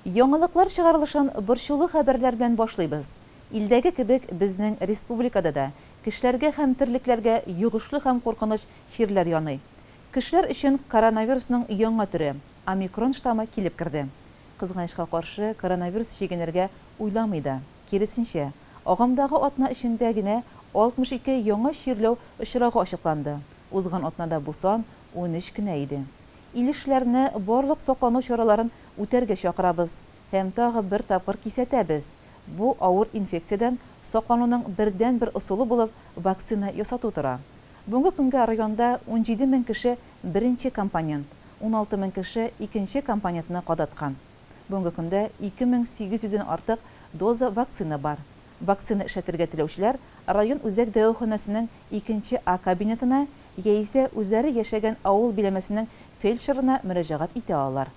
Яңалыклар чыгарылышын борчулы хәбәрләр белән башлыйбыз. Илдәге кебек безнең республикада да кешеләргә һәм терлекләргә йогышлы һәм куркыныч чирләр яный. Кешеләр өчен коронавирусның яңа төре, омикрон штаммы килеп керде. Кызганычка каршы, коронавирус чигенергә уйламый да. Киресенчә, агымдагы атна эчендә генә 62 яңа чирләү очрагы ачыкланды. Узган атнада бу сан 13 кенә иде. Илешләрне барлык саклану чараларын үтәргә чакырабыз һәм тагы бер тапкыр кисәтәбез, бу авыр инфекциядән саклануның бердәнбер ысулы булып вакцина ясату тора. Бүгенге көнгә районда 17 мең кеше беренче компонент, 16 мең кеше икенче компонентны кадаткан. Бүгенге көндә 2800 дән артык доза вакцина бар. Вакцина эшләтергә теләүчеләр район үзәк дәваханәсенең икенче А кабинетына яисә үзләре яшәгән авыл биләмәсенең фельдшерына мөрәҗәгать итә алалар.